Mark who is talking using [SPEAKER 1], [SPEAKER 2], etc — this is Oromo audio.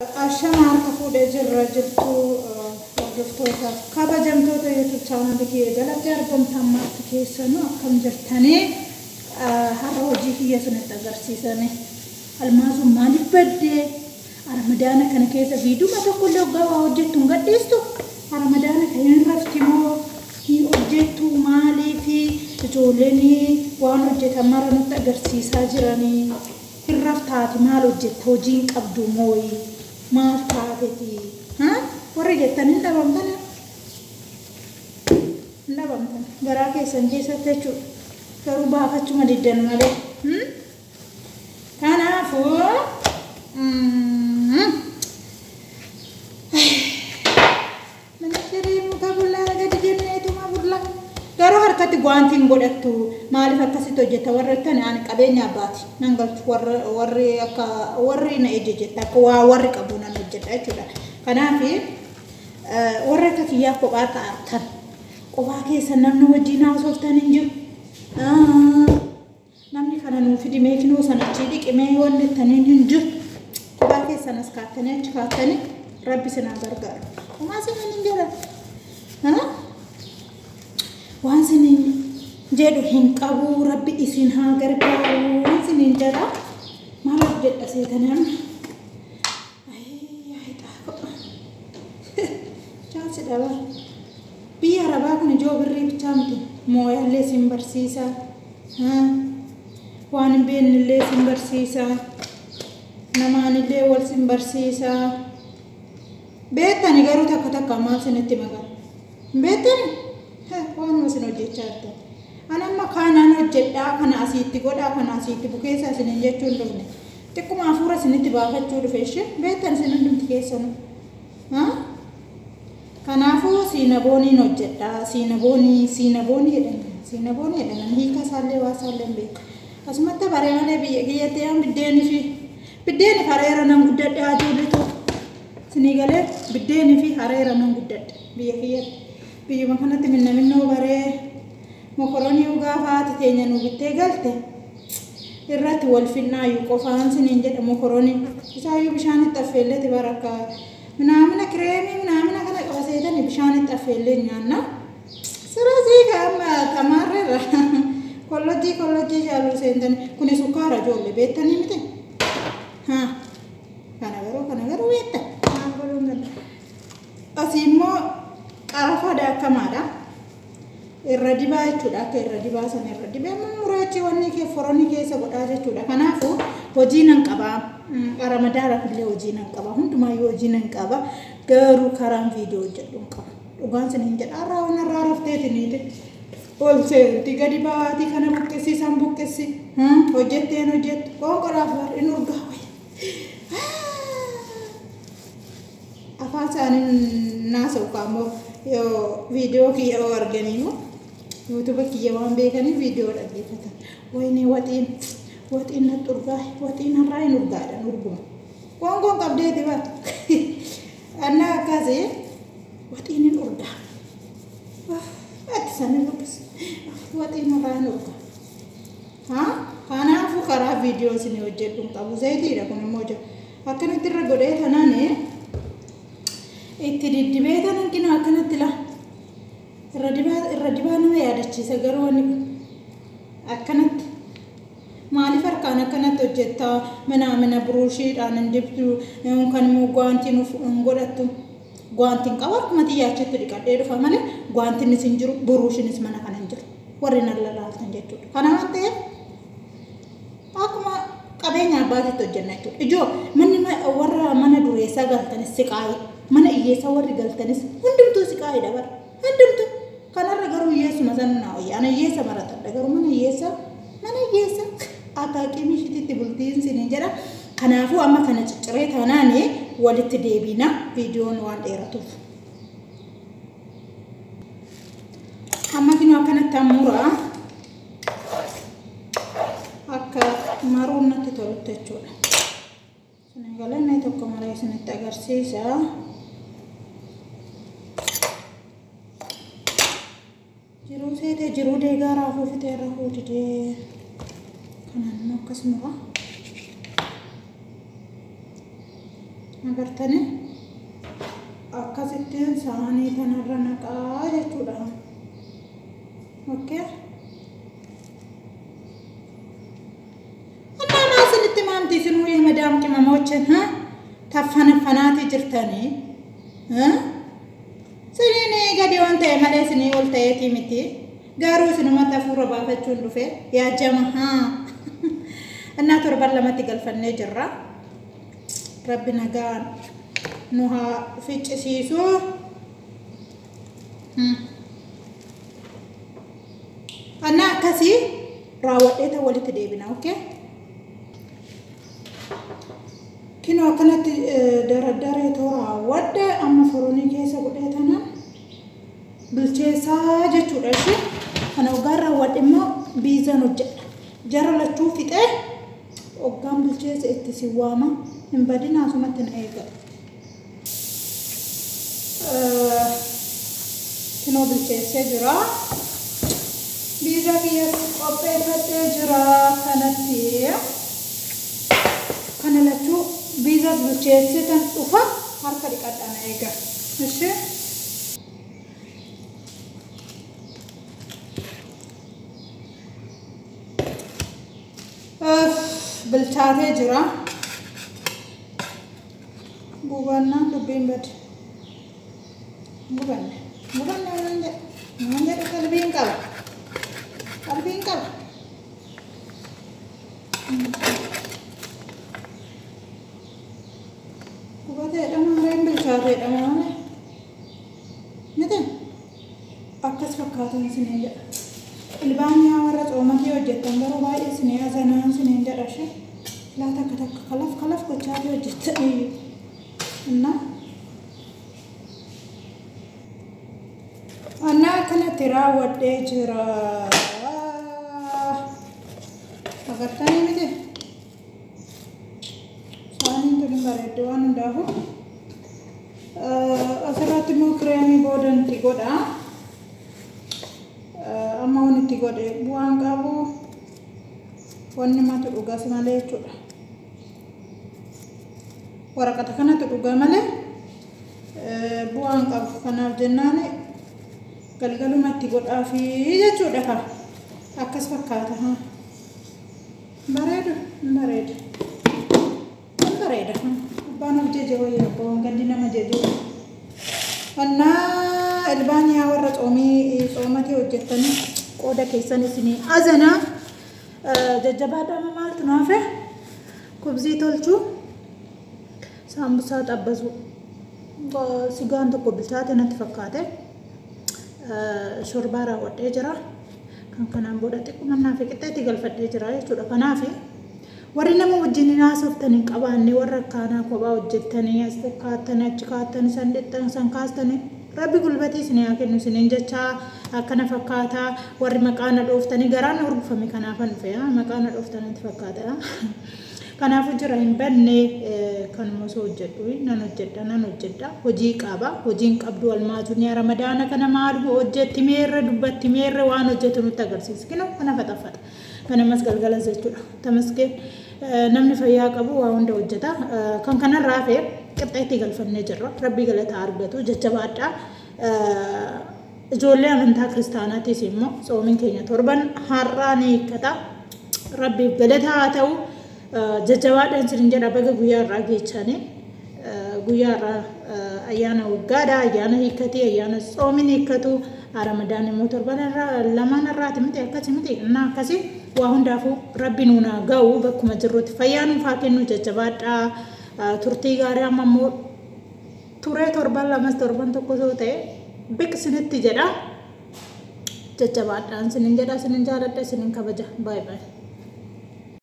[SPEAKER 1] Ashama harka fuudhee jirra jirtu hordoftootaaf kabajamtoota YouTube chaanaalii kiyya jalatti argamtan marti keessanuu akkam jirtanii? Har'a hojii kiyya sunitti agarsiisame. Almaazuun maaliif baddee? Ramadaana kana keessa viiduma tokkollee hoggaa waa hojjettu hin gadhiistu. Ramadaana kana hin rafti moo hin hojjettu maaliif? Ijoolleen waan hojjetan mara nutti agarsiisaa jiranii. Hin raftaati maal hojjetta, hojii hin qabdu mooyi? Maal taateti? Warri jettan hin dhabamtan. Hin dhabamtan. Garaa keessan keessatti jechuudha. Garuu baafachuma diddan malee. Kanaafuu mana shiree muka bullaa gadi jenneetuma bullaa. Garuu harkatti guwaantiin godhattu maaliif akkasitti hojjetta warri jettan ani qabeenya abbaati nan galchu warri akka warri na ejje jetta akka waa warri qabu nan hojjedha jechuudha. Kanaaf warri akka kiyyaa kophaa ta'an kophaa keessa namni wajjin haasoftan hin jiru. Namni kana nuu fidi meekinoo sana achii dhiqimee wanni jettaniin hin jiru. Kophaa keessan as kaattanii achi kaattanii rabbi sinaa gargaaru. Homaa sinin hin jedhan. Waan sinin jedhu hin qabu, rabbi isin haa gargaaru sinin jedha. Maal hojjedha seetanii amma? Chaansi dhaba. Biyya Arabaa kun ijoo birrii bichaa miti. Mooyaallee sin barsiisa. Waan hin beeknellee sin barsiisa. Namaanillee wal sin barsiisa. Beektani garuu takka takka maal sinitti maqaa? Beektani? Waanuma isin hojjechaa jirtan. Ani amma kaanaan hojjedhaa, kana asiitti godhaa, kana asiitti bukeessaa isiniin jechuu hin dhufne. Xiqquma hafuura isinitti baafachuu dhufe ishee beektan isin hundumti keessanuu. Kanaafuu siinabooniin hojjedhaa, siinaboonii, siinaboonii jedhan, siinaboonii jedhan hiika isaallee waa isaallee hin beeku. Asumatti baree malee biyya kiyyatti yaan biddeenii fi biddeenii hareera nan guddadhe ijoollee tokko. Isinii galee biddeenii fi hareera nan guddadhe biyya kiyyatti. Biyyuma kanatti minna minnoo baree mokoronii gaafa haati teenya nu bittee galte irratti wal finnaayyuu qofaan siniin jedha mokoronii. Isaayyuu bishaanitti affeelleeti barakka minaamina kireemii minaamina kana qaba seetanii bishaanitti affeellee nyaanna. Sirasii amma tamaarreerra kollojjii kollojjii jaaluu seentanii kuni sukkaara ijoollee beektanii miti. Kana garuu beektan. Maal godhuun danda'a? Asii immoo qarafa daakamaadha. Irra dibaa jechuudha. Akka irra dibaa sana irra dibee mummuree achi wanni kee foronni keessa godhaa jechuudha. Kanaafuu hojii nan qaba. Ramadaanaaf illee hojii nan qaba. Hundumaayyuu hojii nan qaba. Garuu karaan viidiyoo hojjedhu hin qabu. Dhugaan siniin jedha. Har'aa waan har'aa rafteeti niiti. Ol seenti gadi baatii kana buqqisi san buqqisi. Hojjetteen hojjettu. Qoonqoraaf bar in urgaa wayya. Afaan isaanii naasa'u kaammoo yoo viidiyoo kiyya yoo arganii immoo yuutuuba kiyya waan beekaniif viidiyoo dhaggeeffatan. Wayinii waxiin waxiin natti urgaa'e waxiin har'aa hin urgaadha urguma. Qoonqoon qabdeeti bara. Annaa akkasii waxiin hin urgaa. Ati sana dubbis waxiin har'aa hin urgaa. Kanaafuu karaa viidiyoo isin hojjedhu hin qabu. Zayitiidha kun immoo jira. Akkanatti irra godhee tanaan itti diddibee tanan kinoo akkanatti laa. Irra dibaa nama yaadachiisa garuu wanni kun akkanatti. Maaliif harkaan akkanatti hojjettaa? Mana buruushiidhaan hin dibdu yookaan immoo guwaantiin hin godhattu. Guwaantiin qaba harkuma xiyyaa achitti dhiqadhee dhufa malee guwaantiinis hin jiru buruushiinis mana kana hin jiru. Warri nan lalaaltan jechuudha. Kana waan ta'eef akkuma qabeenya abbaatitti hojjenna jechuudha. Ijoo manni warra mana dureessaa galtanis siqaayii, mana hiyyeessaa warri galtanis hundumtuu siqaayiidha bara. Hundumtuu. Kanarra garuu hiyyeessuma sana naa wayya. Ana hiyyeessa maratadha garuu mana hiyyeessaa mana hiyyeessaa akka aqimii ishiitti bultiin siniin jedha. Kanaafuu amma kana cicciree taanaan walitti deebina viidiyoon waan dheeratuuf. Amma kinoo akkanatti hammuraa akka maruun natti tolutti jechuudha. Isin galanne tokko maree isinitti agarsiisa. Jiruu seetee jiruu deegaa raafuu fixee rafuu didee. Kanaan immoo akkasuma. Agartanii akkasittiin saanii kanarra naqaa jechuudha. Okay. Annaa maa isinitti maamti isinuu madaam qimamoochin taffanaffanaati jirtanii. Siniin gadi waan ta'e malee isinii ol ta'eetii miti. Garuu isinumatti hafuura baafachuun dhufe yaa jamahaa. Innaa torban lamatti galfannee jirra. Rabbi nagaan nu haa ficcisiisu. Annaa akkasii raawwadhee ta'u walitti deebina. Okay? Kinoo akkanatti daraddaree too raawwadhe amma foronii keessa godhee tanaan bilcheessaa jechuudha ishee. Kana hoggaan raawwadhe immoo biizaan hojjedha. Jara lachuu fixee hoggaan bilcheessa itti si waama. Hin badin asumatti na eega. Kinoo bilcheessee jira. Biizaa kiyyas qopheeffadhee jira kanatti. Kana lachuu biizaas bilcheessee tan dhufa harka dhiqadha na eega. Ishee. Bilchaatee jira. Gubannaan dubbiin bade. Gubanne. Gubanne waan jedhu. Waan jedhu qalbiin qaba. Qalbiin qaba. Gubateedha maareen bilchaateedha maaree. Miti akkas fakkaatan isiniin jedha. Ilbaaniyaa warra coomatii hojjettan garuu baay'ee isinii azanaan isiniin jedha ishee. Laa takka takka kalaf kalaf gochaatii hojjettan iyyuu. Innaa annaa akkanatti raawwadhee jira. Agartanii miti? Saaniin tun hin bareeddu waan hundaafuu. Asirratti immoo kireemii booda itti godha. Amma waan itti godhe bu'aan qabu wanni matu dhugas malee jechuudha. Waraqata kanatu dhuga malee bu'aan qabu. Kanaaf jennaan galgaluma itti godhaafi jechuudha ka. Akkas fakkaata. Bareedu hin bareeda. Hin bareeda. Abbaan of jeje wayya abboon gandi nama jeje. Annaa ilbaaniyaa warra coomii coomatee hojjettanii qooda keessan isinii azanaa jajjabaadhaa maaltu nu hafe kubzii tolchuu saambusaa xabbasu sigaan tokko bilchaate natti fakkaate shorbaa raawwadhee jira. Kan kanaan booda xiqquma naaf qixxeetti galfadhee jira jechuudha. Kanaaf warri nama wajjin haasoftan hin qabaanne warra akkaanaa kophaa hojjettanii as kaattanii achi kaattanii san dhixxan san kaastanii rabbi gulbatii isin haa kennu isiniin jechaa akkana fakkaataa warri maqaa na dhooftanii garaan na urgufame kanaafan dhufe maqaa na dhooftanitti fakkaata. Kanaafuu jira hin banne kanuma osoo hojjedhu nan hojjedha nan hojjedha hojii qaba hojiin qabdu almaatu ni ramadaana kana maaluma hojjetti meerre dubbatti meerre waan hojjetu nutti agarsiisa kinu kana faxafata kanamas galgalas jechuudha. Tamaskeen namni fayyaa qabu waa hunda hojjeta kan kanarraa hafe qixxeetti galfannee jirra rabbii galata argatu jajjabaadha. Ijoollee amantaa kiristaanaatis immoo tsoomiin keenya torban har'aa ni hiikkata rabbiif galata haa ta'u. Jajjabaadhaan isin jedha baga guyyaa irraa geechanii guyyaa irraa ayyaana waggaadha ayyaana hiikkatii ayyaana tsoomiin hiikkatu ramadaan immoo torban irraa lamaan irraati miti akkasi miti innaa akkasi waa hundaafuu rabbi nuunaa ga'u bakkuma jirrutti fayyaa nuuf haa kennu jajjabaadhaa turtii gaarii amma immoo turee torban lamas torban tokko soo ta'e biqisinitti jedha jajjabaadhaan isinin jedha isinin jaaladha isinin kabaja baay'ee baay'ee.